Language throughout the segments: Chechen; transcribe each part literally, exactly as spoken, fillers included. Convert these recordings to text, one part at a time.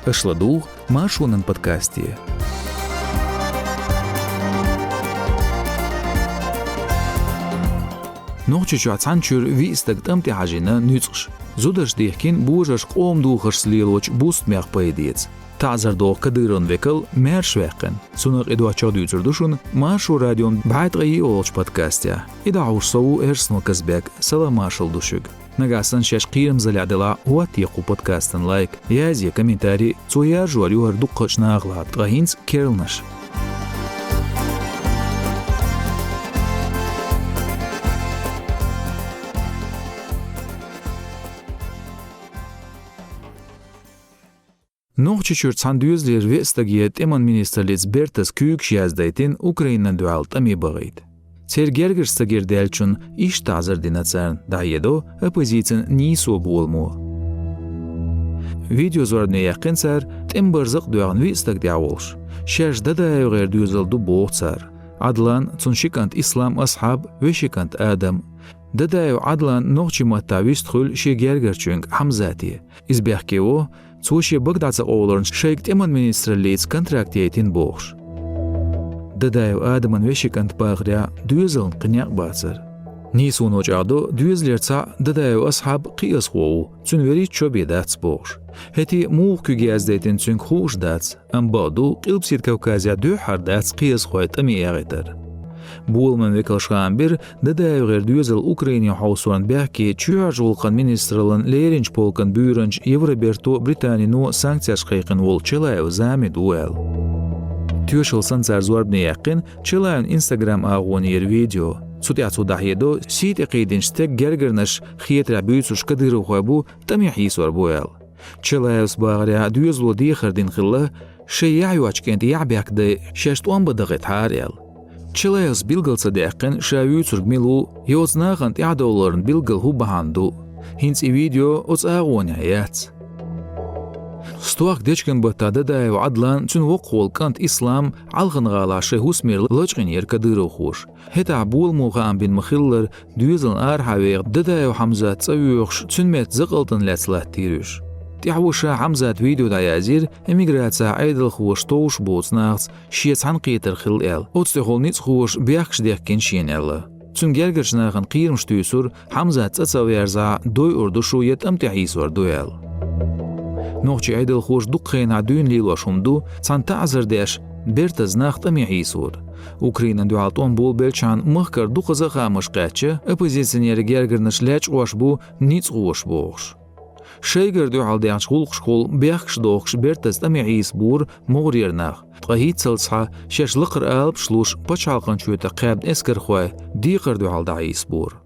Аша ладугӀу Маршонан подкасте. Нохчийчохь цхьана чуьра виъ стаг тӀам тӀе хьажийна нуьцкъаш. Зударша дихкина божарша къоман духаршца лелочу бустамех пайдеца. ТаӀзар доху Кадыровн векал маьрша ваьккхина. Цунах а доцчух дуьйцур ду шуна Маршо радион бӀе ткъе йиъолгӀачу подкастехь. И дӀахьош со ву Эрсано Казбек. Салам-маршалла ду шуьга. Нагахь санна шаьш кхерамзаллехь делахь, хӀоттае кху подкастан лайк, язъе комментарий, цо яржор ю хӀара дуккхачу нахала, ткъа хӀинца керланаш. Нохчийчуьра цхьана доьзалера веа стаге тӀеман министраллица бертаза куьйгаш яздайтина Украинан дуьхьал тӀаме бахийта. Церан гергарчу стагера даьллачунна иштта таӀзар дина царна, дӀахьедо оппозицин нийсо боламо. Видео зорбане яьккхина цара, тӀеман барзакъ а доьгӀна виъ стаг тӀехь волуш. Шаьш ДадаевгӀеран доьзал ду боху цара. Ӏадлан, цуьнан ши кӀант Ислам, Асхьаб, вешин кӀант Адам. Дадаев Ӏадлан нохчийн маттахь вистхуьлу шен гергарчуьнга Хьамзате. Иза бехке во, цо шен бага дӀа ца къовларна шайга тӀеман министраллица контракт яйтина бохуш. Дадаев Адаман вешин кӀант бахарехь доьзална кхин некъ бацара. Нийсоно чӀагӀдо, доьзалера цхьаъ Дадаев Асхьаб кхиазхо ву, цуьнан верийтта шо бен дац бохуш. ХӀетте а муха куьг яздайтина цуьнга хууш дац, амма бакъду, Къилбаседа Кавказехь дуьххьара дац кхиазхой тӀаме эгӀийтар. Боламан векалша хаам бира, ДадаевгӀеран доьзал Украине хьовсорна бехке чоьхьарчу гӀуллакхан министраллан леринчу полкан буьйранча Евроберто а, Британино а санкцеш кхайкхина волу Челаев Замид ву аьлла. Тоьшалла санна цара зорбане яьккхина Челаевн Instagram агӀонера видео. Цу тӀехь цо дӀахьедо, сий тӀекхийдинчу стеган гергарнаш хетарехь буьйцурш кадыровхой бу, тӀаме хьийсор бу аьлла. Челаевс бахарехь доьзало дехар дина хилла, шайн яхь йоцчу кӀентан яхь бехкадай шаьш тӀом бан дахийтахьара аьлла. Челаевс билгал ца даьккхина, ша вуьйцург мила ву, я оцу нахана тӀаьхьадовларна билггал хӀун бахьана ду. ХӀинца и видео оцу агӀонехь яц. Стохка дечкен баттахь Дадаев Ӏадлан, цуьнан воккхах волу кӀант Ислам Ӏалхан-ГӀалахь шайн хӀусамера лачкъийнера кадыровхоша. ХӀетахь боламо хаам бина ма-хиллара, доьзална арахьа веха Дадаев Хьамзат цӀа воьхуш, цуьнан метта закъалтана лаьцна латтийра уьш. ТӀаьхьо ша Хьамзата видео дӀаязйира, эмиграцехь Ӏедалхоша товш боцу нахаца шен цхьаьнакхетар хилла аьлла. Оцу тӀехула ницкъахоша бехкаш дехкина шена аьлла. Цуьнан гергарчу нахана кхерамаш туьйсура, Хьамзат цӀа ца верзахь, дойур ду шу я тӀам тӀе хьийсор ду аьлла. Нохчийн Ӏедалхоша дукха хенахь дуьйна лелош хӀума ду, цхьана таӀзар деш, бертаза нах тӀаме хьийсор. Украинан дуьхьал тӀом болабелчхьана махкара дукхаза а хаамаш кхаьчча, оппозиционерийн гергарнаш лечкъош бу ницкъахоша бохуш. Шайгара дуьхьал даьхначу гӀуллакхашкахула бехкаш дохкуш бертаза тӀаме хьийсабора могӀарера нах, ткъа хӀинццалц схьа шаьш лакхара алапаш луш пачхьалкхан чоь тӀе кхаьбна эскархой декхар дуьхьал дӀахьийсабора.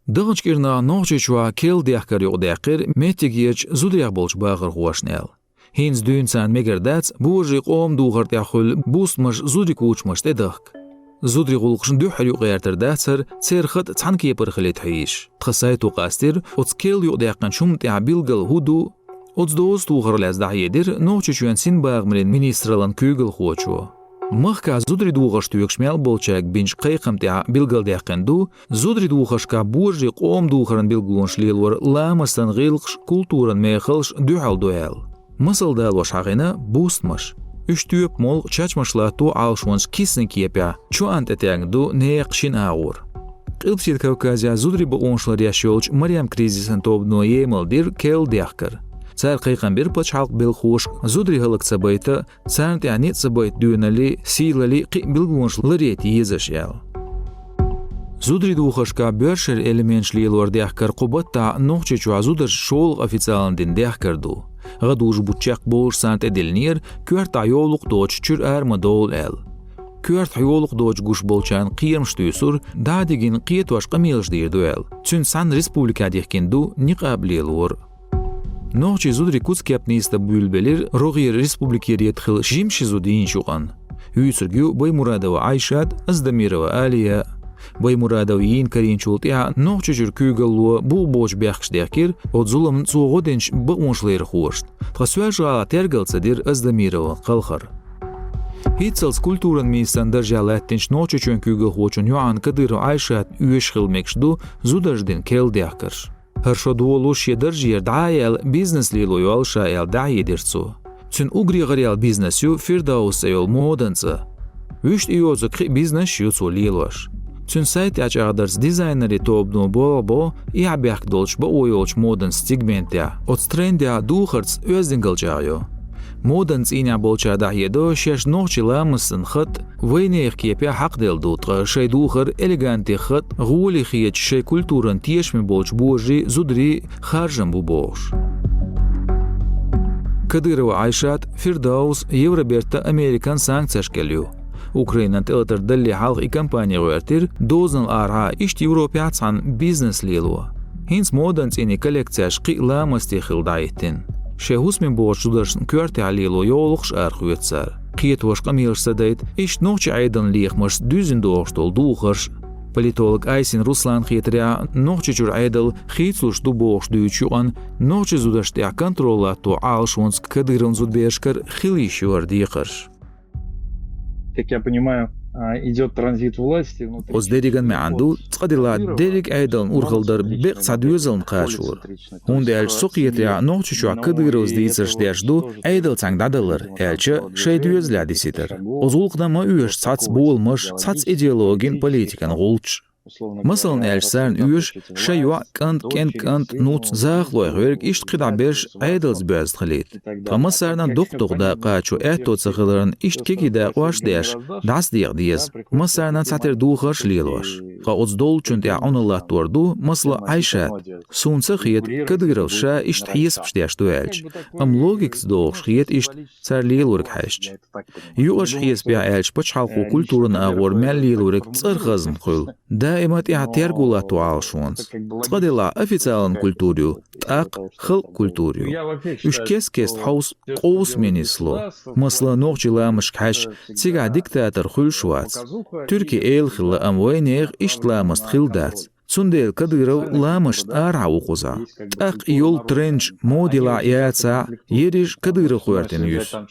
Даханчу кӀирнахь Нохчийчохь керла дехкар юкъадаьккхира меттигерчу зударех болчу бахархошна аьлла. ХӀинца дуьйна царна мегар дац божарийн къоман духар тӀехь хуьлу бустамаш зударийн кучамашна тӀедахка. Зударийн гӀуллакхашна дуьххьара юкъагӀертар дац хӀара, церан хатӀ цхьана кепара хилийта хьийзаш. Тхан сайто къастийра, оцу керла юкъадаьккхинчу хӀуманна тӀехь билггал хӀун ду, оцу доза тухар лаьцна дӀахьедира Нохчийчоьнан синбагамарийн министраллан куьйгалхочо. Махкахь зударийн духарш тоьхуш мел болчаьрга бинчу кхайкхамна тӀехь билгалдаьккхина ду, зударийн духаршкахь божарийн къоман духаран билгалонаш лелор ламастан гӀиллакхаш, культуран мехаллаш дуьхьал ду аьлла. Масал далош хьахийна бустамаш. Уьш тоьпан молха чачмаш латто Ӏалашонца кисанан кепехь, чоан тӀе тегна ду некха шина агӀор. Къилбаседа Кавказехь зударийн бакъонаш ларъеш йолчу Марем кризисан тобано емал дира керла дехкар. Цара кхайкхам бира пачхьалкхан белхахошка зударий хӀаллак ца байта, царна тӀехь ницкъ ца байта доьналлий, сийлаллий кхин а билгалонаш ларъяйта езаш аьлла. Зударийн духаршкахь боьршера элементаш лелор дехкар кху баттахь Нохчийчохь зударша шолгӀа официална дина дехкар ду. ГӀадужу бутт чекхбовлуш царна тӀедиллинера, коьртахь йовлакх а доцуш чуьра ара ма довла аьлла. Коьртахь йовлакх а доцуш гуш болчарна кхерамаш туьйсура, дӀа а дигина кхетош къамелаш дийр ду аьлла. Цуьнца цхьаьна республикехь дихкина ду никъаб лелор. Нохчийн зударийн куц-кеп нийса дан буьйлабелира рогӀера республикера еттахь хилла жимчу ши зуда йийначу юкъанна. Вуьйцург ю Баймурадова Айшат, Аздамирова Алия. Баймурадова йийна карийначул тӀаьхьа Нохчийчуьра куьйгалло бух боцуш бехкаш дехкира оцу зуламна цо гӀо динчу бакъонашларъярхошна. Ткъа Соьлжа-ГӀалахь тергалца дира Аздамирова кхалхар. ХӀинццалц культуран министран даржехь лаьттинчу Нохчийчоьнан куьйгалхочун йоӀанна Кадырова Айшатна оьшуш хила мегаш ду зударша дина керла дехкарш. ХӀара шо долуш шен даржера дӀа а яьлла, бизнес лело йолу ша аьлла, дӀахьедира цо. Цуьнан уггаре гӀараяьлла бизнес ю Фирдаус цӀе йолу модан цӀа. Вуьшта и йоцург кхин а бизнес ю цо лелош. Цуьнан сайт тӀехь чӀагӀдарца дизайнерийн тобано болх бо эхь-бехк долчу бакъо йолчу моданан сегментехь, оцу трендехь духарца оьздангалла чӀагӀйо. Модан цӀийнехь болчара дӀахьедо шаьш нохчийн ламастан хатӀ вайнехан кепехь хьакхаделла ду, ткъа шайн духар элегантийн хатӀ гӀоле хеташ шайн культуран тешаме болчу божарий, зударий харжам бу бохуш. Кадырова Айшат, Фирдаус Евробертан, Американ санкцешкахь ю. Украинан тӀелатар далале хьалха и компани гӀоьртира дозанал арахьа иштта Европехь цхьаьна бизнес лело. ХӀинца модан цӀийнан коллекцеш кхин а ламастий хилла дӀахӀиттина. Шайн хӀусаме богӀучу зударшна коьртехь лело йовлакхаш арахоьцу цара. Кхетош къамелаш ца дайта, иштта нохчийн Ӏедалан лехамашца дуьззина догӀуш долу духарш. Политолог Айсин Русланна хетарехь, Нохчийчуьра Ӏедал хийцалуш ду бохуш дуьйцучу юкъана, нохчийн зударшна тӀехь контроль латто Ӏалашонца Кадыровн зудаберашкара хила йиш ю хӀара декхарш. Как я понимаю, а, идёт транзит власти внутри. Оцу дерриган маьӀна ду, цкъа-делахь дерриг Ӏедална урхалла дар бекъа цхьа доьзална кхачор. ХӀунда аьлча со кхетарехь Нохчийчохь Кадыровс дийцарш деш ду, Ӏедал цхьаьнга дӀадалар, аьлча шайн доьзалехь дисийтар. Оцу гӀуллакхна ма оьшу цхьацца боламаш, цхьацца идеологин, политикан гӀулч. Масална аьлча, царна оьшу шайн йоӀ, кӀант, кӀен-кӀант, нуц, захалойх верг иштта кхидӀа берш Ӏедалца боьзна хилийта. Ткъа массарна дукха-дукха дакъа кхачо аьтто ца хиларна, иштта кегий дакъош а деш, дӀасадекъа деза. Массарна цхьатера духарш а лелош. Ткъа оцу долчунна тӀехь Ӏуналла латтор ду, масала, Айшат. Суна ца хета, Кадыровс ша иштта хьесапаш деш ду аьлча. Амма логикаца догӀуш хета иштта цара лелориг хьаьжча. Юкъарчу хьесапехь аьлча, пачхьалкхан культуран агӀор мел лелориг цӀархазна хуьлу. Даима тӀехь терго латто Ӏалашонца. Цкъа-делахь официалан культура ю, тӀаккха халкъан культура ю. Уьш кест-кеста хьовса, къовсаме нисло. Масала, нохчийн ламасташка хьаьжча, цигахь диктатор хуьлуш вац. Туьрки эла хилла, амма вайнехан иштта ламаст хилла дац. Цундела Кадыров ламасташна арахьа ву кхузахь. ТӀаккха и йолу трендаш мода елахь а, яцахь а, ерриш Кадыров гӀоьртина ю иза.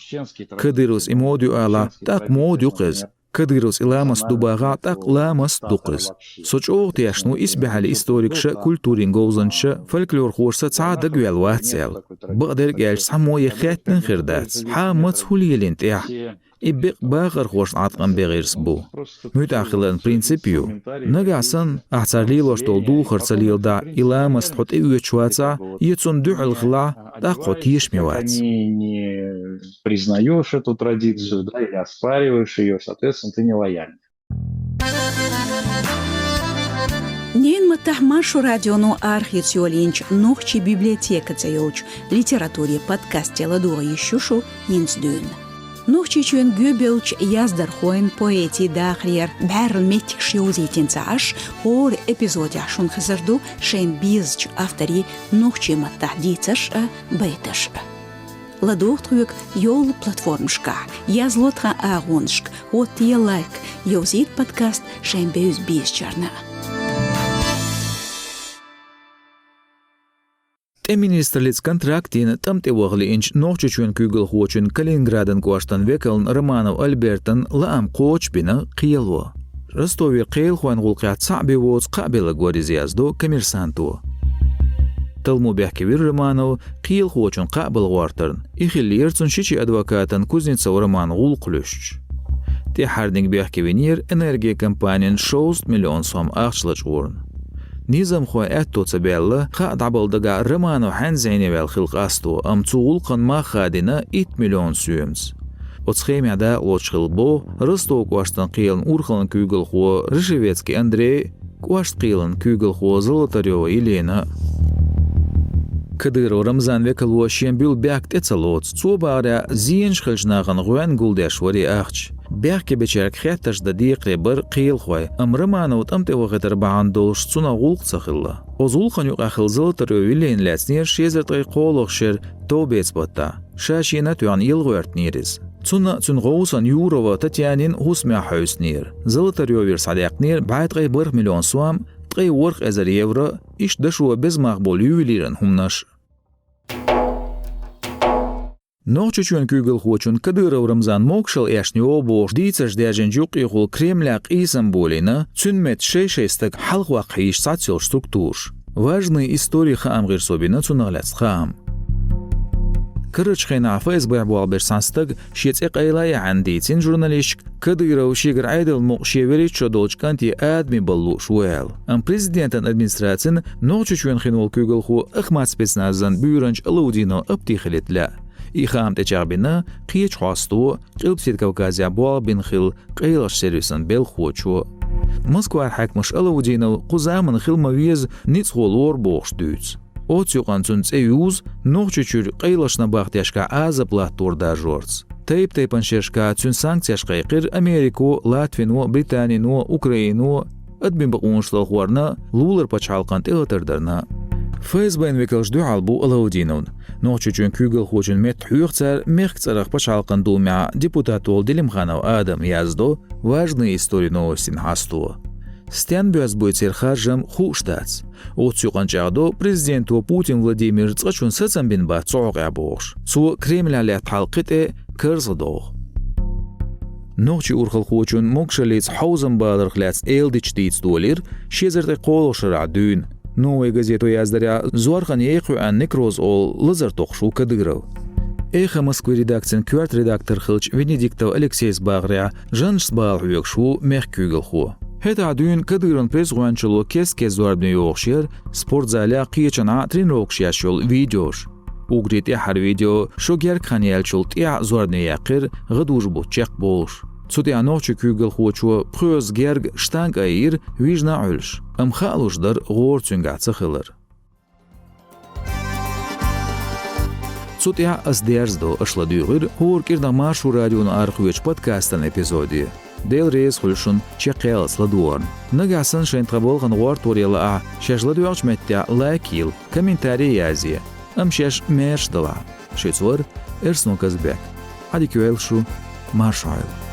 Кадыровс и мода ю алахь, тӀаккха мода ю-кх иза. Кадыровс и ламаст ду бахахь, тӀаккха ламаст ду-кх иза. Со чӀогӀа тешна ву исбаьхьаллин историкаша, культурин говзанчаша, фольклорхоша, сан цхьа а дагаваьлла вац аьлла. Бакъдерг аьлча, цхьаммо и хеттина хир дац. Хьан, маца, хӀун лелийна тӀехь? И бекъа бахархошна Ӏаткъам бен гӀирс бу. МуьтӀахь хиларан принцип ю. Нагахь санна, ахь цара лелош долу духар ца леладахь, и ламаст хьо тӀеоьцуш вацахь, я цунна дуьхьал хилахь, тӀаккха хьо тешаме вац. Они не признаешь эту традицию, да, или оспариваешь её, соответственно, ты нелоялен. Ненан маттахь Маршо радионо арахеца йолийначу «Нохчийн библиотека» цӀе йолчу литературин подкасте ладогӀа йиш ю шу хӀинца дуьйна. Нохчийчоьнан гӀоьбеллачу яздархойн, поэтийн дахарера бӀаьрла меттигаш йовзийтина ца Ӏаш, хӀора эпизодехь шуна хезар ду шайна безачу авторийн нохчийн маттахь дийцарш а, байташ а. ЛадогӀа тхоьга йолу платформашкахь, язло тхан агӀонашка, хӀоттае лайк, йовзийта подкаст шайн бевза-безачарна. ТӀеман министраллица контракт йина, тӀам тӀе ваха лиъначу Нохчийчоьнан куьйгалхочун, Калининградан кӀоштан векалан Романов Альбертан лаам кхочушбина кхело. Ростовера кхелахойн гӀуллакхехь цхьаъ бен воцу кхаъ белларг вара иза, яздо Коммерсанто. Талламо бехке вира Романов кхелахочун кхаъ бала гӀортарна. И хиллера цунна шичийн адвокатан Кузнецов Романан гӀуллакх луьстуш. ТӀаьххьарниг бехке винера энергокомпанин шовзткъа миллион сом ахча лачкъорна. Низамхойн аьтто ца баьлла, кхаъ дӀабала дагахь Романов хьаьнзийне ваьлла хила къасто, амма цу гӀуллакхан мах хадийна итт миллион соьмаца. Оцу хемехь дакъалоцуш хилла боху Ростов кӀоштан кхелан урхаллин куьйгалхо Ржевецкий Андрей, кӀоштан кхелан куьйгалхо Золотарёва Елена. Кадыров Рамзан векало шен буьллу бехк тӀе ца лоцу. Цо бахарехь, зенаш хиллачу нахана гӀоьнна гулдеш вара и ахча. Бехке бечаьрга хеттарш дан декхаре бара кхелахой, амма Романов тӀам тӀе вахийтар бахьана долуш цунах гӀуллакх ца хилла. Оцу гӀуллакхана юкъахь хилла Золотарёва Елена лаьцнера ши эзар ткъе кхоалгӀачу шеран товбеца баттахь. Ша шена а тоьхна, йилгӀоьртинера иза. Цунна а, цуьнан гӀовсанна Юрова Татьянина хӀусамехь хьаьвсинера. Золотарёвера схьадаьккхинера бӀе ткъе бархӀ миллион сом, ткъе ворхӀ эзар евро, иштта дашо беза мах болу ювелиран хӀуманаш. Нохчийчоьнан куьйгалхочун Кадыров Рамзан могушалла эшна йогӀу бохуш дийцарш даьржинчу юккъехула Кремлехь къийсам болийна, цуьнан метта шай-шай стаг хьалхаваккха хьийзаш цхьацца йолчу структураша. Важные истории хаам гӀирсо бина цунах лаьцна хаам. Карарчу хенахь ФСБ-х болх беш цхьана стага шен цӀе къайла а яьхьна дийцина журналисташка, Кадыров шегара Ӏедалан мукъа шен величчо долчу кӀанте адаме бала лууш ву аьлла. Амма президентан администрацин Нохчийчоьнан хин волу куьйгалхо Ахмат спецназан буьйранча Алаудинов Апти хилийта лаьа. И хаам тӀечӀагӀбина кхечу хьосто, Къилбаседа Кавказехь болх бина хилла къайлахчу сервисан белхахочо. Москвара хьаькамаша Алаудинов кху заманахь хила ма веза ницкъахо лору бохуш дуьйцу. Оццу юкъана цуьнан цӀе юзу Нохчийчуьра къайлахчу набахтешкахь Ӏазап латтор даржорца. Тайп-тайпана шерашкахь цуьнан санкцеш кхайкхира Америко, Латвино, Британино, Украино, адамийн бакъонаш лахорна, лулара пачхьалкхан тӀелатар дарна. ФСБ-н векалшна дуьхьал бу Алаудиновна. Нохчийчоьнан куьйгалхочун метта хьоьху цара мехкан цӀарах Пачхьалкхан Думехь депутат волу Делимханов Адам, яздо «Важные истории» новостийн хьосто. Стенна боьзна буй церан харжам хууш дац. Оццу юкъана чӀагӀдо президенто Путин Владимира цкъачунна сацам бина бац цу хьокъехь бохуш. Цо Кремлехь лаьтта хьал кхин тӀе карзахдоху. Нохчийн урхалхочун могушаллица хьовзам баларх лаьцна эладитанаш дийца долийра ши эзар ткъе кхоалгӀачу шарахь дуьйна. «Новая газето» яздарехь, зорханан еха хьоьъан некроз олу лазар токхуш ву Кадыров. «Эхо Москвы» редакцин коьрта редактор хиллачу Венедиктов Алексейс бахарехь, жаннашца бала хьоьгуш ву мехкан куьйгалхо. ХӀетахь дуьйна Кадыровн пресс-гӀоьнчалло кест-кеста зорбане йохуш яра спортзалехь, кхечанхьа тренировкаш еш йолу видеош. Уггаре тӀаьххьара видео шо гергга хан яьллачул тӀаьхьа зорбане яьккхира, гӀадужу бутт чекхболуш. Цу тӀехь нохчийн куьйгалхочо пхоьазза герга штанга айира, вижна а Ӏуьллуш, амма хаалуш дара гӀора цуьнгахь ца хилар. Цу тӀехь ас дерзадо, аша ладуьйгӀира хӀора кӀирнах Маршо радион арахоьцучу подкастан эпизоде. Дела реза хуьлда шуна чекхъяллалц ладогӀарна. Нагахь санна шайн тхан балхана гӀортор яла ахь, шаьш ладоьгӀучу меттехь лайк йила, комментарий язъе, амма шаьш маьрша далахь. Шуьца вара Эрсно Казбек. Ӏадика йойла шу, марша Ӏойла.